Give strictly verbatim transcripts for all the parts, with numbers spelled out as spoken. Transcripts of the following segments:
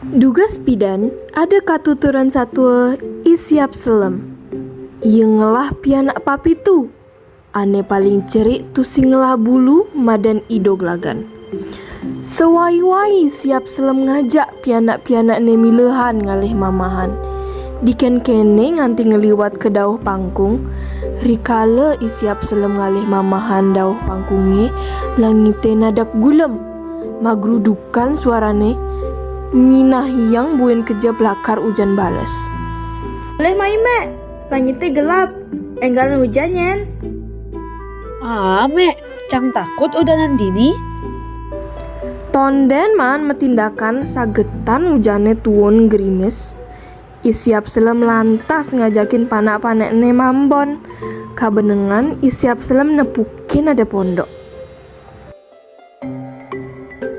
Dugas pidan ada katuturan satua I Siap Selem. Ia ngelah pianak papitu. Ane paling cerik tusing ngelah bulu madan I Doglagan. Sewai-wai Siap Selem ngajak pianak-pianakne milehan ngalih mamahan. Diken kene nganti ngeliwat ke dauh pangkung, rikala I Siap Selem ngalih mamahan dauh pangkunge, langite nadak gulem. Magrudukan suarane, nyinahiang buin kejap lakar ujan bales. Leh mai, Mek, langite gelap, enggalan ujan nyen. Ah, Mek, cang takut udanan dini. Tonden maan matindakan sagetan ujane tuun gerimis, I Siap Selem lantas ngajakin panak-panakne mambon. Kabenengan I Siap Selem nepukin ada pondok.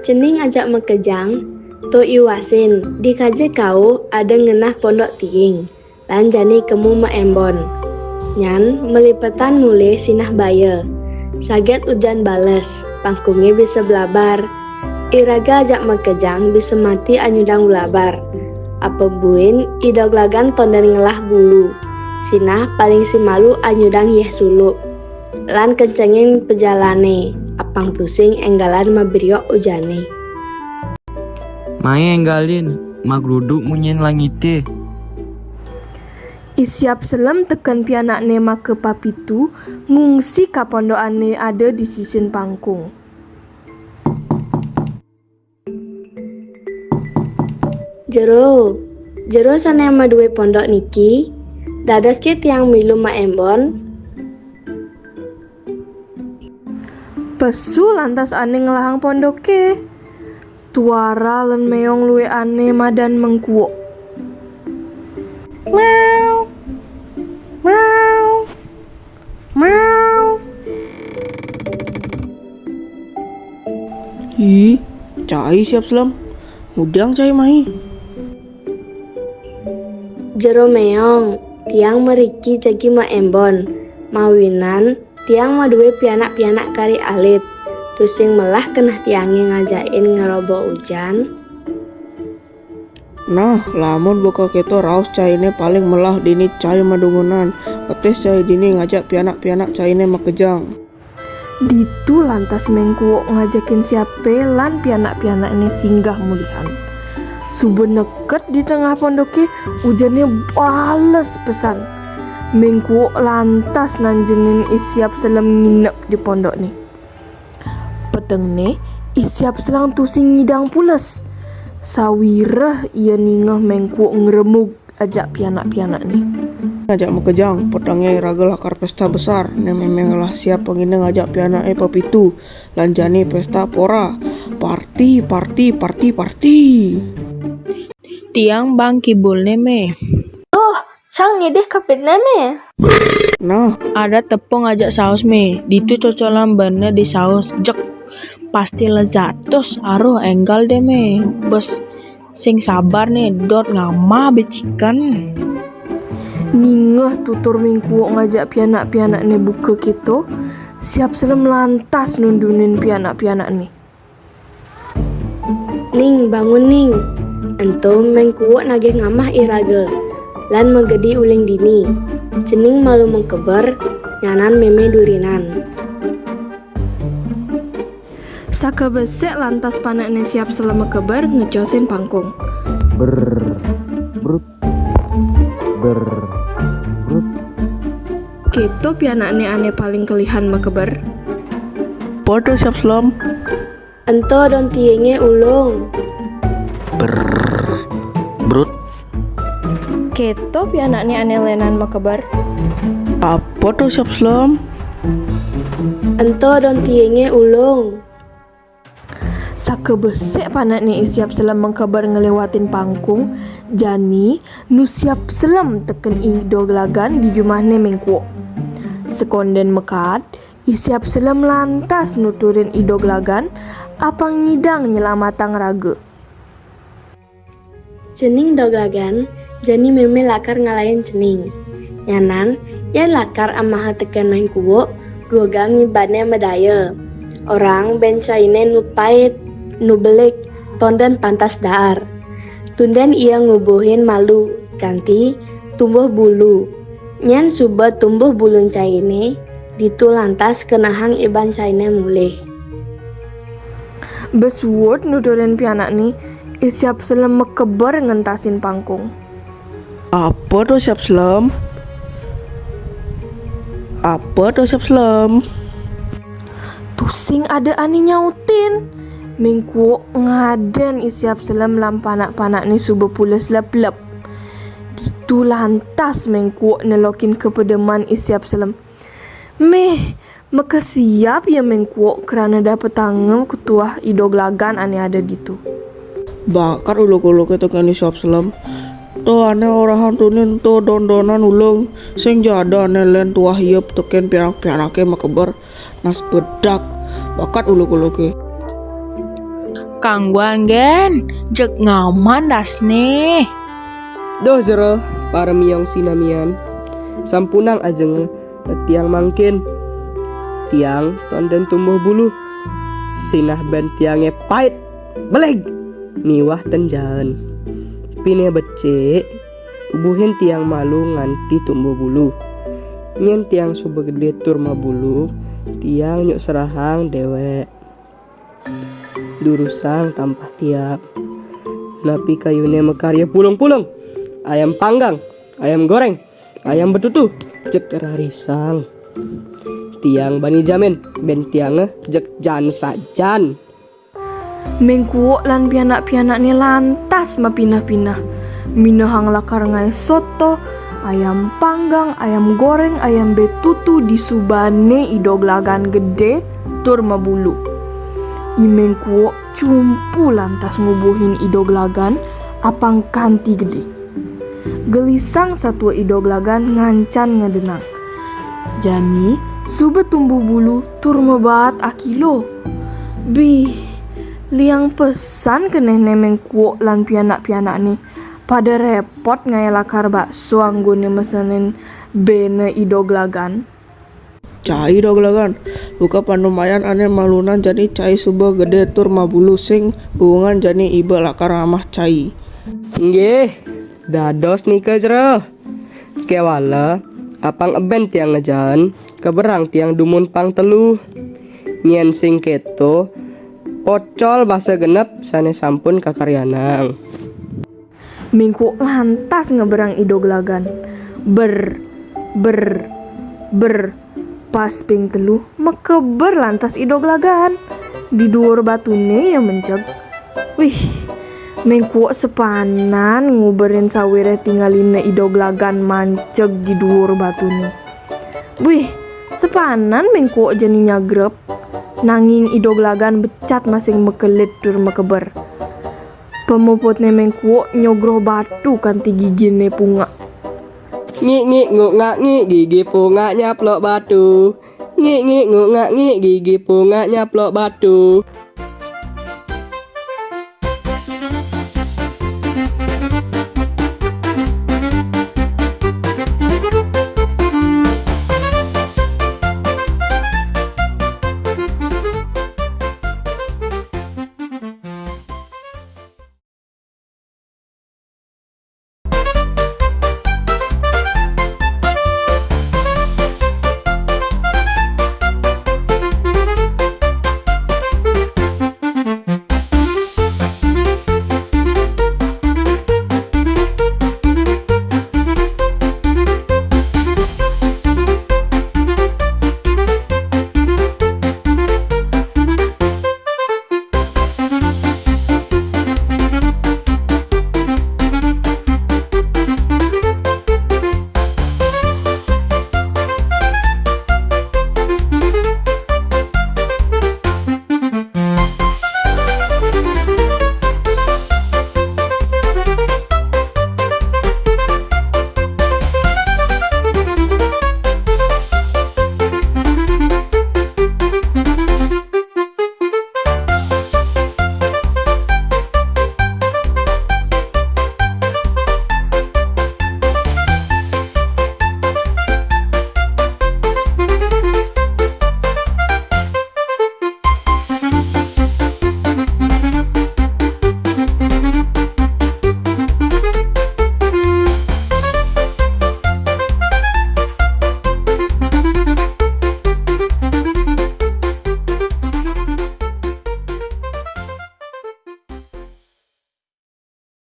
Cening ajak makejang, to iwasin, dikaja kau ada ngenah pondok tiing, lan jani kemu maembon. Nyan malipetan mulih sinah baya. Saget ujan bales, pangkunge bisa blabar. Iraga ajak makejang bisa mati anyudang blabar. Apa buin I Doglagan tonden ngelah bulu. Sinah paling simalu anyudang yeh suluk. Lan kencengin pejalane, apang tusing enggalan mabriok ujane. Mai enggalin, magruduk munyin langite. I Siap Selem teken pianakne maka papitu ngungsi ka pondokane ada di sisin pangkung. Jero, jero sane madue pondok niki, dadoske tiang milu maembon. Pesu lantas ane ngelahang pondoke. Tuara lan meong lueane madan Mengkuuk. Mau. Mau. Mau. Ih, cai Siap Selem. Ngudiang cai mai. Jero meong, tiang mriki jagi maembon. Mawinan tiang madue pianak-pianak kari alit. Tusing melah keneh tiange ngajakin ngeroboh ujan. Nah, lamun buka keto raos caine paling melah dini cai madungunan. Petis cai dini ngajak pianak-pianak caine makejang. Ditu lantas Mengkuuk ngajakin Siape lan pianak-pianakne singgah mulihan. Suba neket di tengah pondoke, ujane bales pesan. Mengkuuk lantas nanjenin I Siap Selem nginep di pondokne. Petengne, I Siap Selem tusing ngidang pules. Sawireh ia ningeh Mengkuuk ngremug ajak pianak-pianakne. Ngajak makejang, petenge raga lakar pesta besar, ne meme ngelah Siap pangine ngajak pianake papitu, lan jani pesta pora. Parti, parti, parti, parti. Tiang bang kibulne, Me. Duh, cang nidih kapitne, Me. Nah, ada tepung ajak saus, Me. Ditu cocolan bene di saus, jek. Pasti lezatus, aruh enggal deh, Me. Bes sing sabar ne, dot ngamah becikan. Ningeh tutur Mengkuuk ngajak pianak-pianakne buka keto, Siap Selem lantas nundunin pianak-pianakne. Ning, bangun, Ning. Ento Mengkuuk nagih ngamah iraga. Lan magedi uling dini. Cening malu mengkeber, nyanan meme durinan. Sakabesik lantas panakne Siap Selem makeber ngecosin pangkung. Ber, brut, ber, brut. Keto pianakne ane paling kelihan makeber. Pada Siap Selem. Ento don tiinge ulung. Ber, brut. Keto pianakne ane lenan makeber. Apa to Siap Selem? Ento don tiinge ulung. Sakabesik panakne I Siap Selem mengkeber ngelewatin pangkung, jani nu Siap Selem teken I Doglagan di jumahne Mengkuuk. Sekonden mekaad, I Siap Selem lantas nuturin I Doglagan, apang ngidang nyelamatang raga. Cening Doglagan, jani meme lakar ngalahin cening. Nyanan, yen lakar amaha teken Mengkuuk, dugang ngibadne madaya. Orang ben caine nu pait, nu belik, tonden pantas daar. Tundén ia ngubuhin malu kanti tumbuh bulu. Nyén suba tumbuh bulun cainé, ditu lantas kenehang iban cainé mulih. Bé suud nuturin pianakné, I Siap Selem makeber ngentasin pangkung. Apa to, Siap Selem? Apa to, Siap Selem? Tusing ada ané nyautin. Méng Kuuk ngadén I Siap Selem lan panak-panakné suba pules leplep. Ditu lantas Méng Kuuk nelokin kapedeman I Siap Selem. Méh, makesiab ia Méng Kuuk krana dapetanga ketuah I Doglagan ané ada ditu. Bakat uluk-uluké tekén I Siap Selem. To ané orahang tunin to don-donan ulung, sing ja ada ané lén tuah ia tekén pianak-pianaké makeber. Nas bedak, bakat uluk-uluké. Kangguan gén, jeg ngaman dasné. Duh jero, para miong sinamian. Sampunang ajenga tiang mangkin. Tiang tondén tumbuh bulu. Sinah bén tiangé pait, beleg, miwah ten jaen. Pinih becik, ubuhin tiang malu nganti tumbuh bulu. Nyén tiang suba gedé tur mabulu, tiang nyuk serahang déwék. Durusang tampah tiang. Napi kayuné makarya pulung-pulung, ayam panggang, ayam goréng, ayam betutu, jeg rarisang. Tiang bani jamin, bén tiangé jeg jaan sajan. Méng Kuuk lan pianak-pianakné lantas mapineh-pineh. Minehang lakar ngaé soto, ayam panggang, ayam goréng, ayam betutu disubané I Doglagan gedé tur mabulu. I Méng Kuuk cumpu lantas ngubuhin I Doglagan apang kanti gedé. Gelisang satua I Doglagan ngancan ngedenang. Jani suba tumbuh bulu tur mabaat akilo. Bih, liang pesan kenehné Méng Kuuk lan pianak-pianakné. Pada répot ngaé lakar bakso anggoné mesenin béné I Doglagan. Cai Doglagan, buka panumayan ané malunan jani cai suba gedé tur mabulu sing buungan jani iba lakar amah cai. Nggih, dados nika jero. Kéwala, apang ebén tiang ngejaen, keberang tiang dumun pang telu. Nyén sing kéto, pocol basa genep sané sampun kakaryanang. Méng Kuuk lantas ngeberang I Doglagan. Ber, ber, ber. Pas ping telu, makeber lantas I Doglagan. Di duur batuné ia menceg. Wih, Méng Kuuk sepanan nguberin sawiréh tingalina I Doglagan manceg di duur batuné. Wih, sepanan Méng Kuuk jani nyagrep. Nanging I Doglagan becat masih makelit tur makeber. Pamuputné Méng Kuuk nyogroh batu kanti giginé pungak. Ngik ngik nguk ngak ngik, gigi pungak nyaplok batu. Ngik ngik nguk ngak ngik, gigi pungak nyaplok batu.